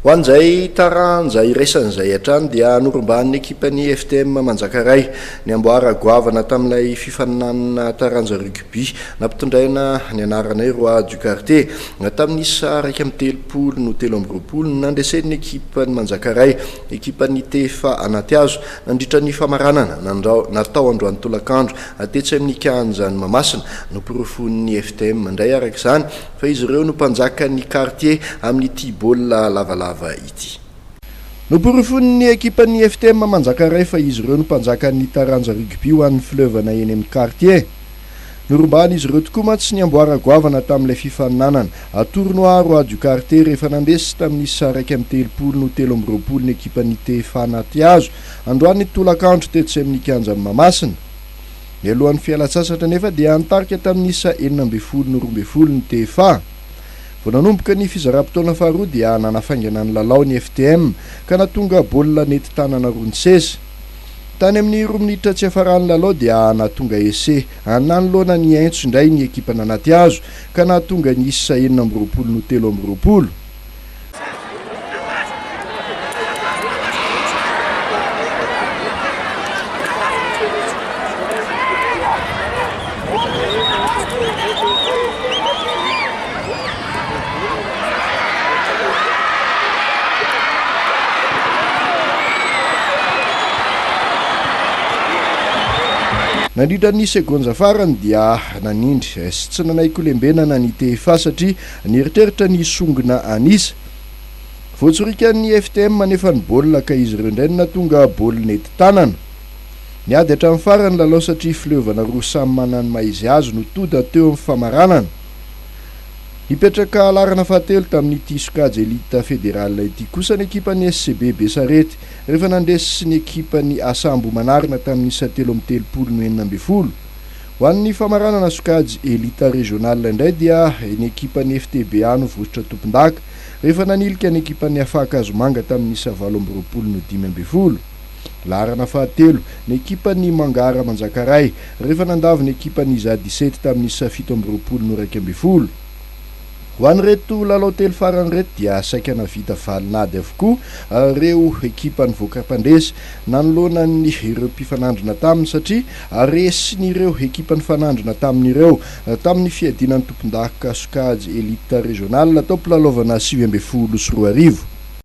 Ho an'izay taranja iraisana izay hatrany dia norombahan'ny ekipan'ny FTM Manjakaray ny amboara goavana tamin'ilay fifaninanana taranja rugby nampitondraina ny anarana hoe Roi du Quartier. Tamin'ny isa 31 no 23 no nandresen'ny ekipan'ny Manjakaray ekipan'ny Tefa Anatihazo nandritra ny famaranana natao androany tolakandro tetsy amin'ny kianjan'i Mahamasina. Noporofoin'ny FTM indray araka izany fa izy ireo no mpanjakan'ny kartie amin'ity baolina lavalava ity. Noporofoin'ny ekipan'ny FTM Manjakaray fa izy ireo no mpanjakan'ny taranja rugby ho an'ny fileovana eny amin'ny kartie. Norombahan'izy ireo tokoa mantsy ny amboara goavana tamin'ilay fifaninanana, Tournoi Roi du Quartier, rehefa nandresy tamin'ny isa 31 no 23 ny ekipan'ny TFA Anatihazo, androany tolakandro tetsy amin'ny kianjan'i Mahamasina. Mialohan'ny fialantsasatra anefa dia nitarika tamin'ny isa 16 no 12 ny TFA. Vao nanomboka ny fizaram-potoana faharoa dia nanafaingana ny lalao ny FTM ka nahatonga baolina nety tanana roa nisesy. Tany amin'ny roa minitra tsy hiafaran'ny lalao dia nahatonga essai nanoloana ny Aintso indray ny ekipan'Anatihazo ka nahatonga ny isa 26 no 23. Nandritra ny segondra farany dia nanindry sy tsy nanaiky ho lembenana ny TFA satria Nieritreritra ny hisongona an'isa. Voatsorikan'ny FTM anefa ny baolina ka izy ireo indray no nahatonga baolina ety tanana. Niady hatramin'ny farany ny lalao satria fileovana roa samy manana ny maha izy azy no toda teo amin'ny famaranana. Nipetraka laharana fahatelo tamin'ity sokajy Elite Fédérale ity kosa ny ekipan'ny SCB Besarety rehefa nandresy ny ekipan'ny Asa Ambohimanarina tamin'ny isa 33 no 16. Ho an'ny famaranana sokajy Elite Régional indray dia ny ekipan'ny FTBA no vositra tompondaka rehefa nanilika ny ekipan'ny Afaka Hazomanga tamin'ny isa 28 no 15. Laharana fahatelo ny ekipan'ny Mangara Manjakaray rehefa nandavo ny ekipan'ny Iza Disety tamin'ny isa 27 no 11. Ho an'ireto lalao telo farany ireto dia saika nahavita valin'ady avokoa ireo ekipa nivoaka mpandresy nanoloana ny ireo mpifanandrina taminy satria resin'ireo ekipa nifanandrina taminy ireo tamin'ny fiadiana ny tompondaka sokajy Elite Régional taom-pilalaovana 2019.